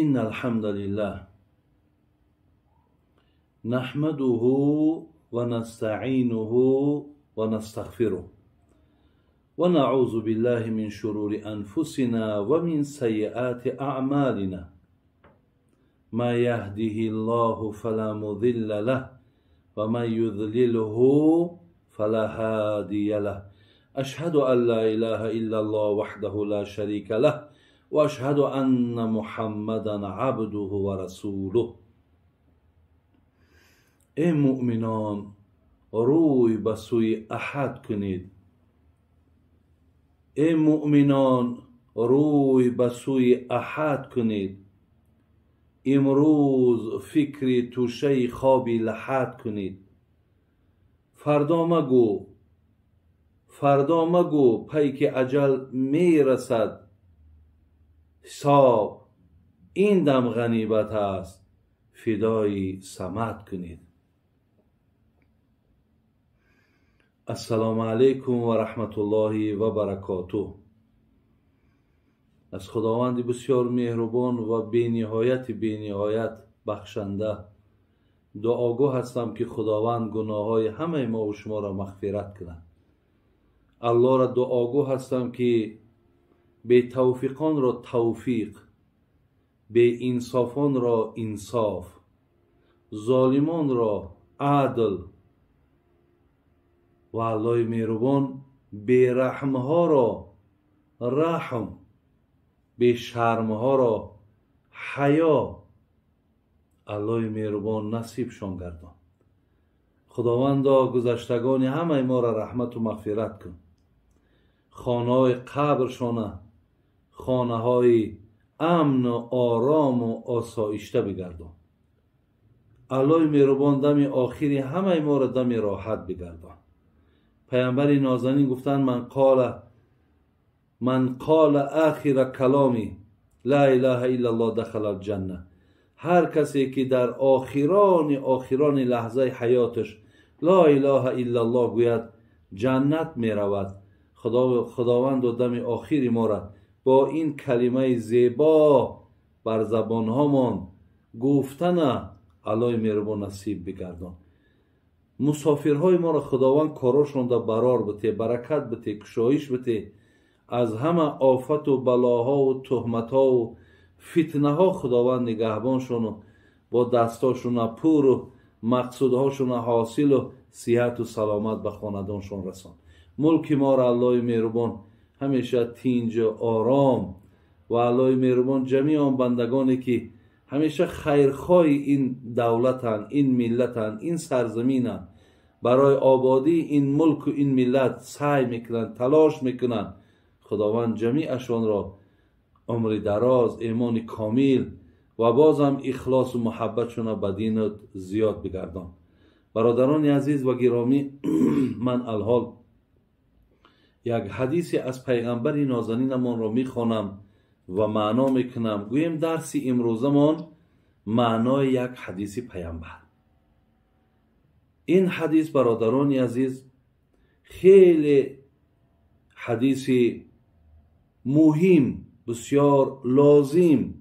إن الحمد لله نحمده ونستعينه ونستغفره ونعوذ بالله من شرور أنفسنا ومن سيئات أعمالنا ما يهده الله فلا مضل له ومن يضلله فلا هادي له أشهد أن لا إله إلا الله وحده لا شريك له وأشهد أن محمدا عبده ورسوله. ای مؤمنان، روی به سوی احد کنید. ای مؤمنان، روی به سوی احد کنید. امروز فکر توشه خوابی لحد کنید. فردا مگو، فردا مگو پیک اجل میرسد. حساب این دم غنیمت است، فدای صمد کنید. السلام علیکم و رحمت الله و برکاته. از خداوند بسیار مهربان و بینهایت بینهایت بخشنده دعاگو هستم که خداوند گناههای همه ما و شما را مغفرت کند. الله را دعاگو هستم که بی توفیقان را توفیق، بی انصافان را انصاف، ظالمان را عدل و الله مهربان بی‌رحمها را رحم، بی‌شرمها را حیا الله مهربان نصیبشان گردان. خداوندا گذشتگان همه ما را رحمت و مغفرت کن. خانه های قبرشان خانه های امن و آرام و آسایشته بگردان. الله مهربان دم آخری همه ما را دم راحت بگردان. پیامبر نازنین گفتند من قال آخر کلامی لا اله الا الله دخل الجنه. هر کسی که در آخران لحظه حیاتش لا اله الا الله گوید جنت می رود. خداوند و دم آخری ما را با این کلمه زیبا بر زبان هامان گفتن الله مهربان نصیب بگردان. مسافرهای ما را خداوند کاراشون در برار بته، برکت بته، کشایش بته، از همه آفت و بلاها و تهمتها و فتنه ها خداوند نگهبانشون و با دستاشون پور و مقصودهاشون حاصل و صحت و سلامت به خاندانشون رسان. ملک ما را الله مهربان همیشه تینج و آرام و الله مهربان جمیع آن بندگانی که همیشه خیرخواه این دولتن، این ملتن، این سرزمینن، برای آبادی این ملک و این ملت سعی میکنن، تلاش میکنن، خداوند جمیعشان را عمر دراز، ایمان کامل و بازم اخلاص و محبتشون به دینت زیاد بگردان. برادران عزیز و گرامی، من الحال یک حدیثی از پیغمبر نازنینمان را میخوانم و معنا میکنم. گوییم درس امروزمان معنای یک حدیث پیامبر. این حدیث برادران عزیز خیلی حدیث مهم، بسیار لازم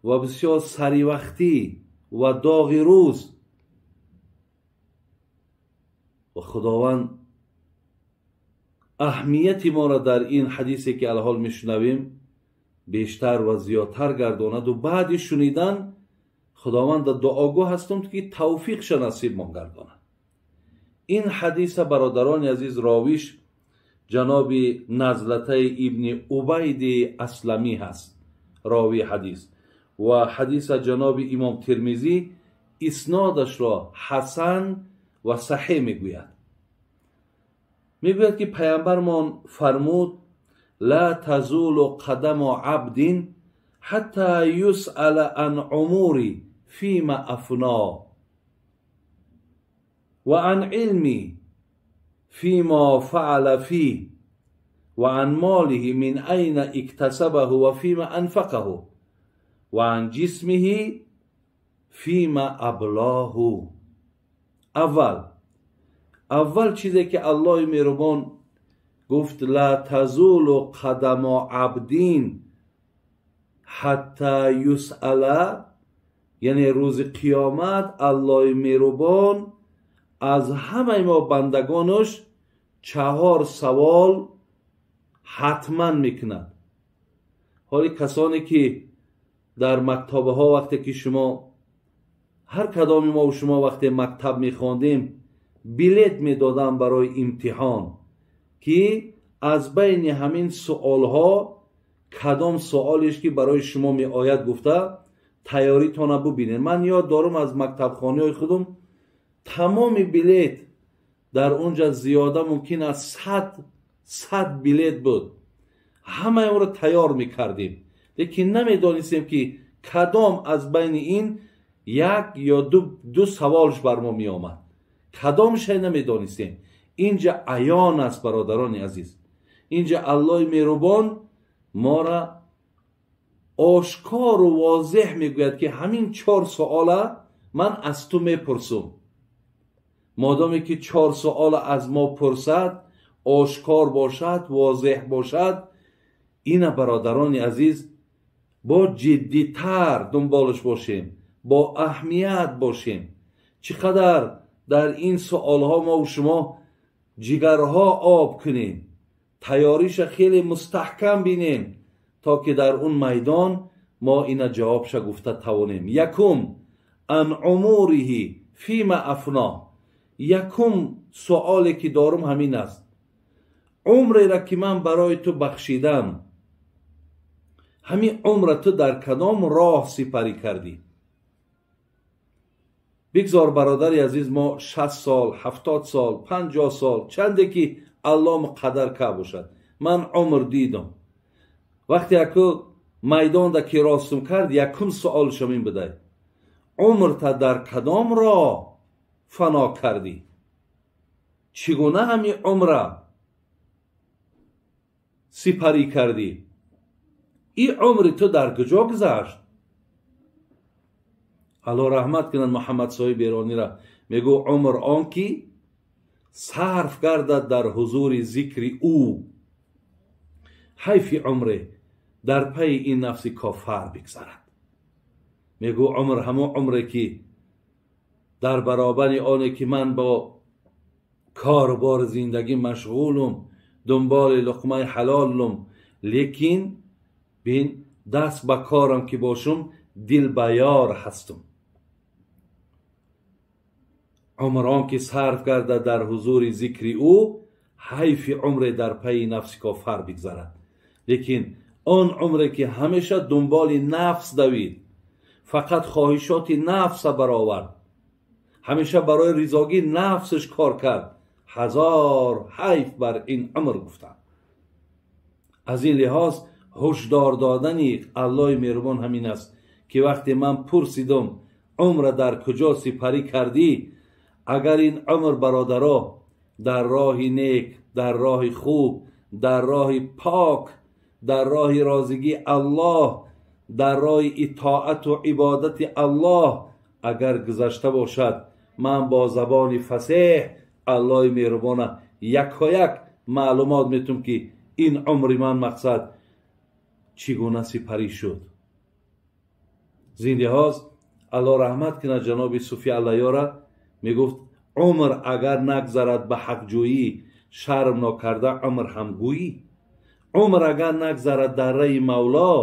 و بسیار سریوقتی و داغ روز و خداوند اهمیت ما را در این حدیثی که الحال میشنویم بیشتر و زیادتر گرداند و بعد شنیدن خداوند دعاگو هستم که توفیقش نصیب ما گرداند. این حدیث برادران عزیز راویش جناب نزلته ابن عبید اسلمی هست، راوی حدیث، و حدیث جناب امام ترمذی اسنادش را حسن و صحیح میگوید. میگوید که پیامبرمان فرمود لا تزول قدم عبد حتی یسأل عن عمری فيما افنا و عن علمی فيما فعل فيه وعن ماله من أين اكتسبه وفيما أنفقه وعن جسمه فيما أبلاه. اول چیزی که الله مهربان گفت لا تزول قدم عبدین ҳатта юсала, яъне рӯзи қиёмат Аллоҳи меҳрубон аз ҳамаи мо бандагонаш 4 савол ҳатман мекунад. Ҳоли касоне ки дар мактабҳо вақте ки шумо ҳар кадоми мо шумо вақте мактаб мехондем, билет медодам барои имтиҳон, ки аз байни ҳамин суолҳо кадом суолеш ки барои шумо меояд гуфта тайёритона бубинед. Ман ёд дорам аз мактабхонаҳои худум тамоми билет дар онҷа зиёда мумкин аз 100 билет буд. Ҳамаи онро тайёр мекардем, лекин намедонистем ки кадом аз байни ин як ё ду саволш бар мо меомад, кадомше намедонистем. Инҷа аён аст, бародарони азиз, инҷа Аллоҳи меҳрубон мора ошкору возеҳ мегӯяд ки ҳамин 4 суола ман аз ту мепурсум. Модоме ки 4 суола аз мо пурсад, ошкор бошад, возеҳ бошад, ина бародарони азиз бо ҷиддитар дунболаш бошем, бо аҳамият бошем. Чӣ қадар дар ин суолҳо мо шумо ҷигарҳо об кунем, тайёриша хеле мустаҳкам бинем, то ки дар он майдон мо ина ҷавобша гуфта тавонем. Якум, ан умуриҳи фима афно. Якум суоле ки дорум ҳамин аст: умреро ки ман барои ту бахшидам, ҳамин умра ту дар кадом роҳ сипарӣ кардӣ? Бигзор бародари азиз мо 60 сол, 70 сол, 50 сол, чанде ки Аллоҳ муқаддар карда бошад, ман умр дидам. Вақте яку майдонда ки ростум кард, якум суолшам ин будай: умрта дар кадом роҳ фано кардӣ? Чӣ гуна ҳамин умра сипарӣ кардӣ? Ин умри ту дар куҷо гузашт? Аллоҳ раҳмат кунад Муҳаммад соҳиб Эронира, мегӯ умр он ки сарф гардад дар ҳузури зикри ӯ. Ҳайфи умре дар пайи ин нафси кофар бигзарад. Мегӯ умр ҳамон умре ки дар баробари оне ки ман бо корубори зиндагӣ машғулум, дунболи луқмаи ҳалолум, лекин бин даст ба корам ки бошум, дил ба ёр ҳастум. Умр он ки сарф гардад дар ҳузури зикри ӯ, ҳайфи умре дар пайи нафси кофар бигзарад. Лекин он умре ки ҳамеша дунболи нафс давид, фақат хоҳишоти нафса баровард, ҳамеша барои ризогии нафсаш кор кард, ҳазор ҳайф бар ин умр гуфтанд. Аз ин лиҳоз ҳушдор додани Аллоҳи меҳрубон ҳамин аст ки вақте ман пурсидам умра дар куҷо сипарӣ кардӣ, агар ин умр бародаро дар роҳи нек, дар роҳи хуб, дар роҳи пок, дар роҳи розигии Аллоҳ, дар роҳи итоату ибодати Аллоҳ агар гузашта бошад, ман бо забони фасеҳ Аллоҳи меҳрубона якояк маълумот метум ки ин умри ман мақсад чӣ гуна сипарӣ шуд. Зин лиҳоз Аллоҳ раҳмат кунад ҷаноби Суфи Аллаёра, мегуфт умр агар нагзарад ба ҳақҷӯӣ, шарм нокарда умр ҳамгӯӣ. Умр агар нагзарад дар раи Мавло,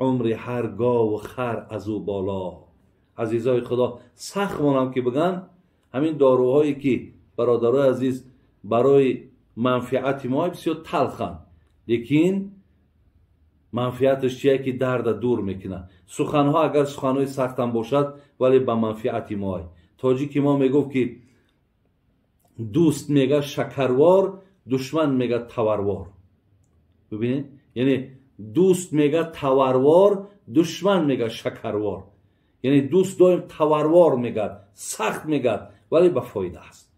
умри ҳар гову хар аз ӯ боло. Азизои Худо, сахт монам ки биган ҳамин доруҳое ки бародарои азиз барои манфиати мо бисёр талханд, лекин манфиаташ чие ки дарда дур мекунад. Суханҳо агар суханҳои сахтам бошад, вале ба манфиати мо. Тоҷики мо мегуфт ки дӯст мега шакарвор, душман мега таварвор. Бибинед, яъне дӯст мега таварвор, душман мега шакарвор. Яъне дӯст доим таварвор мегад, сахт мегад, вале ба фоида аст.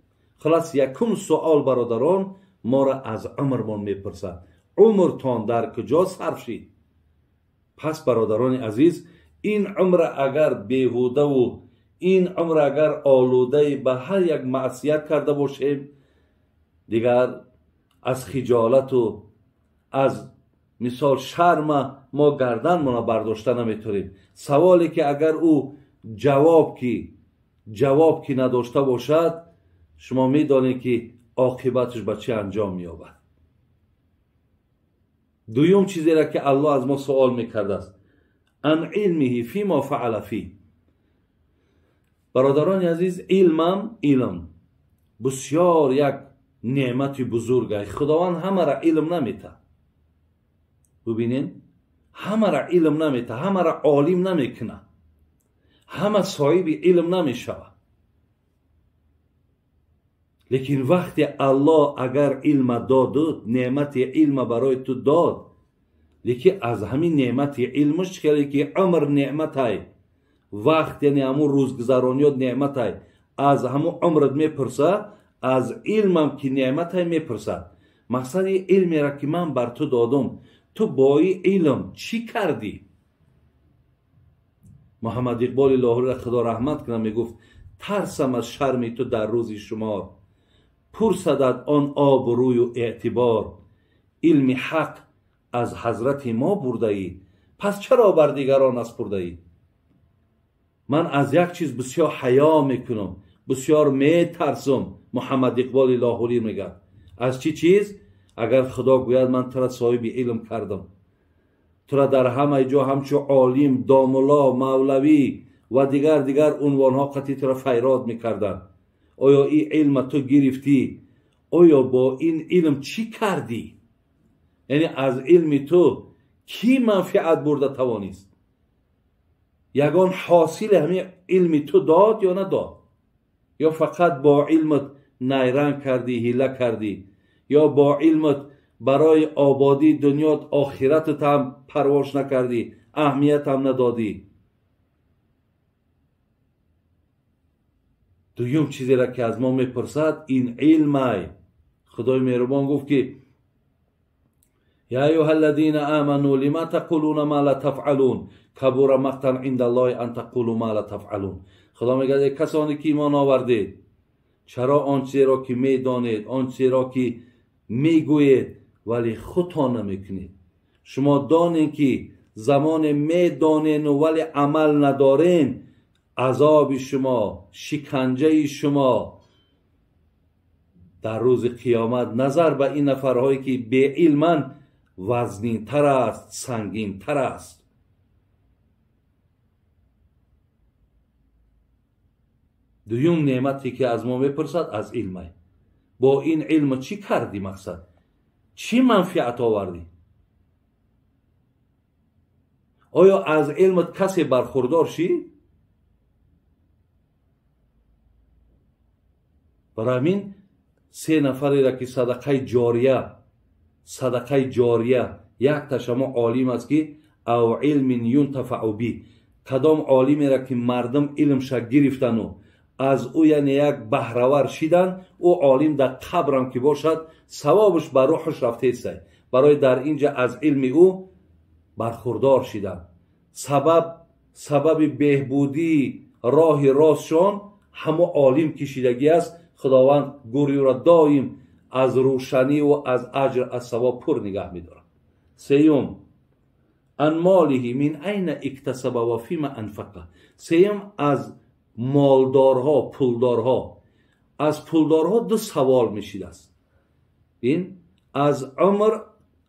Халас якум суол бародарон моро аз умрмон мепурсад: умртон дар куҷо сарф шид? Пас бародарони азиз, ин умра агар беҳудаву ин умр агар олудаи ба ҳар як маъсият карда бошем, дигар аз хиҷолату аз Мисол шарма мо гарданмона бардошта наметавонем. Саволе ки агар ӯ ҷавоб ки надошта бошад, шумо медонед ки оқибаташ ба чӣ анҷом меёбад. Дуюм чизеро ки Аллоҳ аз мо суол мекардааст, ан илмиҳи фима фаъала фи. Бародарони азиз, илмам илм бисёр як неъмати бузург аст. Худованд ҳамаро илм намета. Бубинед, ҳамаро илм намета, ҳамаро олим намекунад, ҳама соҳиби илм намешавад. Лекин вақте Аллоҳ агар илма доду, неъмати илма барои ту дод, лекин аз ҳамин неъмати илмаш чӣ хеле ки умр неъматай, вақт яъне ҳамун рӯзгузарониёт неъматай, аз ҳамун умрат мепурса, аз илмам ки неъматай мепурсад. Мақсади илмеро ки ман бар ту додум, ту бо ин илм чӣ кардӣ? Муҳаммад Иқболи Лоҳуриро Худо раҳмат кунад, мегуфт: тарсам аз шарми ту дар рӯзи шумор, пурсадад он обрӯю эътибор. Илми ҳақ аз ҳазрати мо бурдаӣ, пас чаро бар дигарон аспурдаӣ? Ман аз як чиз бисёр ҳаё мекунам, бисёр метарсам. Муҳаммад Иқболи Лоҳурӣ мегӯяд. Аз чӣ чиз? Агар Худо гӯяд ман тура соҳиби илм кардам, тура дар ҳамаи ҷо ҳамчун олим, домулло, мавлавӣ ва дигар унвонҳо қатъи тура файрод мекарданд, оё ин илма ту гирифтӣ? Оё бо ин илм чӣ кардӣ? Яъне аз илми ту кӣ манфиат бурда тавонист? Ягон ҳосили ҳамин илми ту дод ё надод? Ё фақат бо илмат найранг кардӣ, ҳила кардӣ, ё бо илмат барои ободии дунёт охиратат ҳам парвош накардӣ, аҳамият ҳам надодӣ? Дуюм чизеро ки аз мо мепурсад ин илмай. Худои меҳрубон гуфт ки я айюҳа аллазина аману лима тақулуна ма ла тафъалун кабура мақтан инда Аллоҳи ан тақулу ма ла тафъалун. Худо мегӯяд: эй касоне ки имон овардед, чаро он чизеро ки медонед, он чизеро ки мегӯед, вале худтон намекунед? Шумо донед ки замоне медонену вале амал надорен, азоби шумо, шиканҷаи шумо дар рӯзи қиёмат назар ба ин нафарҳое ки беилманд вазнинтар аст, сангинтар аст. Дуюм неъмате ки аз мо мепурсад аз илмай. Бо ин илм чӣ кардӣ? Мақсад чӣ манфиат овардӣ? Оё аз илмат касе бархурдор шид? Барои ҳамин се нафареро ки садақаи ҷория, якташ ҳамо олим аст ки ав илмин юнтафау би, кадом олимеро ки мардум илмша гирифтану аз ӯ яъне як баҳравар шидан, ӯ олим дар қабрам ки бошад, савобаш ба рӯҳаш рафтесай. Барои дар инҷа аз илми ӯ бархурдор шидан, сабаби беҳбудии роҳи ростшон ҳамо олим кишидагӣ аст. Худованд гӯри ӯро доим аз рӯшаниву аз аҷр, аз савоб пур нигаҳ медорад. Сеюм, ан молиҳи мин айна иктасаба ва фима анфақа. Сеюм, аз молдорҳо, пулдорҳо. Аз пулдорҳо ду савол мешидааст. Ин аз умр,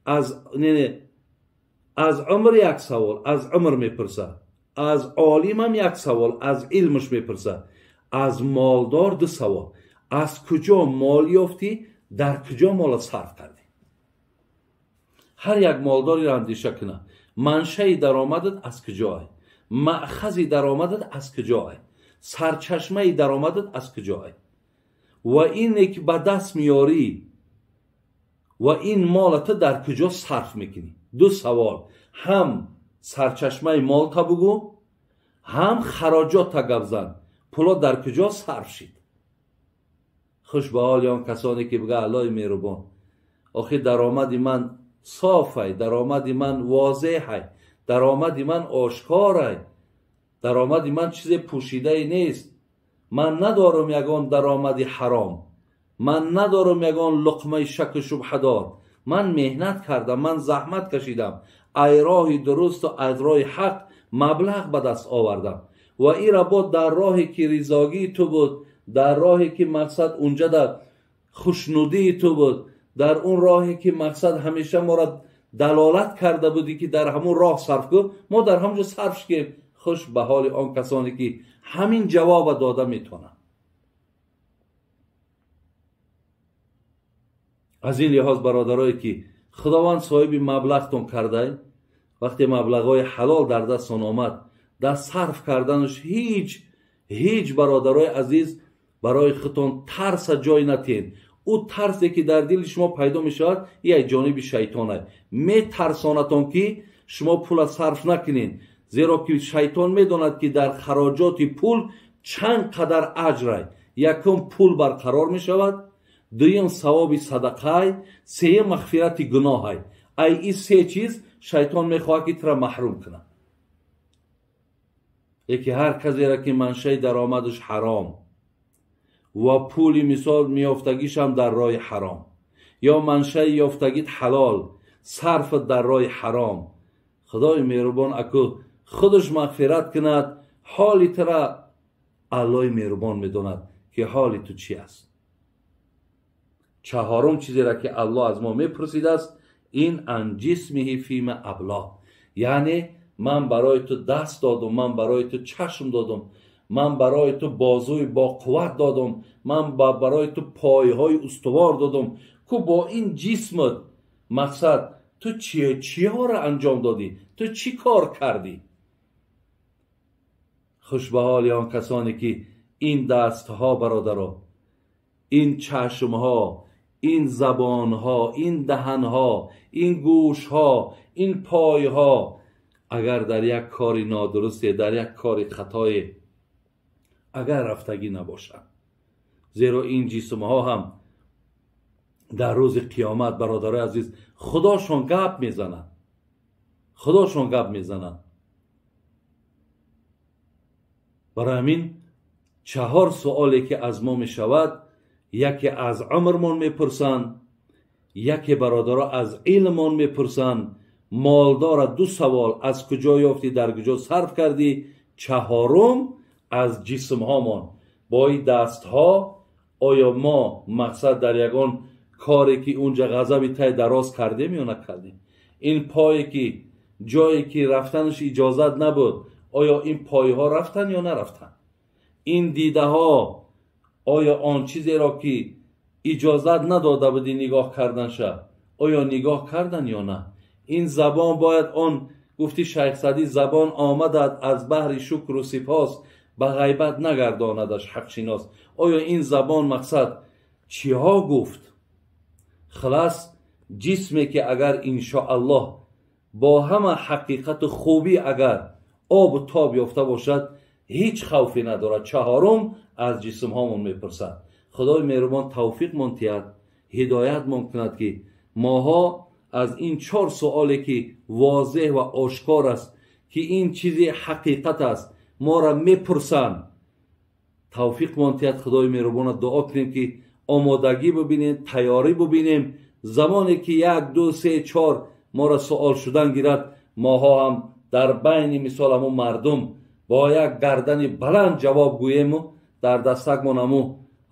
аз не, аз умр як савол, аз умр мепурсад. Аз олимам як савол, аз илмаш мепурсад. Аз молдор ду савол: аз куҷо мол ёфтӣ, дар куҷо мола сарф кардӣ? Ҳар як молдориро андеша кунад: маншаи даромадат аз куҷое, маъхази даромадат аз куҷое, сарчашмаи даромадат аз куҷое, ва ине ки ба даст меёрӣ ва ин молата дар куҷо сарф мекунӣ. Ду савол: ҳам сарчашмаи молта бугӯ, ҳам хароҷотта гап зан, пуло дар куҷо сарф шид. Хуш ба ҳоли он касоне ки бигӯяд: Аллоҳи меҳрубон, охир даромади ман софай, даромади ман возеҳай, даромади ман ошкорай, даромади ман чизе пӯшидае нест, ман надорам ягон даромади ҳаром, ман надорам ягон луқмаи шаку шубҳадор, Ман меҳнат кардам, ман заҳмат кашидам, ай роҳи дурусту аз роҳи ҳақ маблағ ба даст овардам ва ира бо дар роҳе ки ризогии ту буд, дар роҳе ки мақсад унҷа дар хушнудии ту буд, дар он роҳе ки мақсад ҳамеша моро далолат карда будӣ ки дар ҳамон роҳ сарф кун, мо дар ҳамон ҷо сарф шудем. Хуш ба ҳоли он касоне ки ҳамин ҷавоба дода метавонанд. Аз ин лиҳоз бародарое ки Худованд соҳиби маблағтон карда, вақте маблағҳои ҳалол дар дастон омад, дар сарф карданаш ҳеҷ бародарои азиз барои худтон тарса ҷой натиҳед. Ӯ тарсе ки дар дили шумо пайдо мешавад, як ҷониби шайтон аст. Метарсонатон ки шумо пула сарф накунед, зеро ки шайтон медонад ки дар хароҷоти пул чанд қадар аҷр аст. Якум, пул барқарор мешавад, дуюм, савоби садақай, сеюм, мағфирати гуноҳай. Ай ин се чиз шайтон мехоҳад ки тура маҳрум кунад. Яке ҳар касеро ки маншаи даромадаш ҳаром ва пули мисол меёфтагишам дар роҳи ҳаром, ё маншаи ёфтагит ҳалол, сарф дар роҳи ҳаром, Худои меҳрубон аку худаш мағфират кунад, ҳоли тура Аллоҳи меҳрубон медонад ки ҳоли ту чи аст. Чаҳорум чизеро ки Аллоҳ аз мо мепурсидааст, ин ан ҷисмиҳи фима абло, яъне ман барои ту даст додум, ман барои ту чашм додум, ман барои ту бозуи бо қувват додум, ман барои ту пойҳои устувор додум. Ку бо ин ҷисмат мақсад ту чиҳоро анҷом додӣ, ту чӣ кор кардӣ? Хуш ба ҳоли он касоне ки ин дастҳо бародаро, ин чашмҳо, ин забонҳо, ин даҳанҳо, ин гӯшҳо, ин пойҳо агар дар як кори нодурусте, дар як кори хатое агар рафтагӣ набошад, зеро ин ҷисмҳо ҳам дар рӯзи қиёмат бародарои азиз худошон гап мезананд, худошон гап мезананд. Барои ҳамин чаҳор суоле ки аз мо мешавад, яке аз умрмон мепурсанд, яке бародаро аз илмон мепурсанд, молдора ду савол: аз куҷо ёфтӣ, дар куҷо сарф кардӣ. Чаҳорум, аз ҷисмҳомон, бо ин дастҳо оё мо мақсад дар ягон коре ки унҷа ғазаби тай дароз кардем ё накардем? Ин пое ки ҷое ки рафтанаш иҷозат набуд, оё ин пойҳо рафтан ё нарафтан? Ин дидаҳо оё он чизеро ки иҷозат надода буди нигоҳ карданша, оё нигоҳ кардан ё на? Ин забон бояд он гуфти Шайх Саъдӣ, забон омадад аз баҳри шукру сипос, ба ғайбат нагардонадаш ҳақшинос. Оё ин забон мақсад чиҳо гуфт? Хилас, ҷисме ки агар иншоаллоҳ бо ҳама ҳақиқату хубӣ агар обу тоб ёфта бошад, ҳеҷ хавфе надорад. Чаҳорум, аз ҷисмҳомон мепурсад. Худои меҳрубон тавфиқмон тиҳад, ҳидоятмон кунад ки моҳо аз ин чор суоле ки возеҳ ва ошкор аст, ки ин чизи ҳақиқат аст, моро мепурсанд, тавфиқмон тиҳад. Худои меҳрубона дуо кунем ки омодагӣ бибинем, тайёрӣ бибинем. Замоне ки 1, 2, 3, 4 моро суол шудан гирад, моҳо ҳам дар байни мисол ҳамун мардум бо як гардани баланд ҷавоб гӯему дар дастакмон ҳамун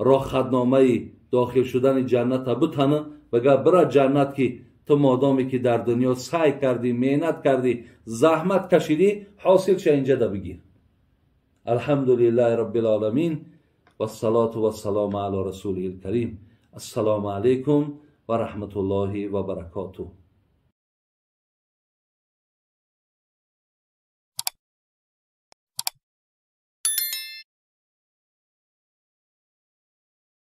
роҳхатномаи дохил шудани ҷанната бутана, бага бира ҷаннат ки ту модоме ки дар дунё сай кардӣ, меҳнат кардӣ, заҳмат кашидӣ, ҳосил ша инҷада бигир. Алҳамдулиллаҳи роббил оламин вассалоту вассалому ало расулиҳил карим. Ассалому алайкум ва раҳматуллоҳи ва баракотуҳ.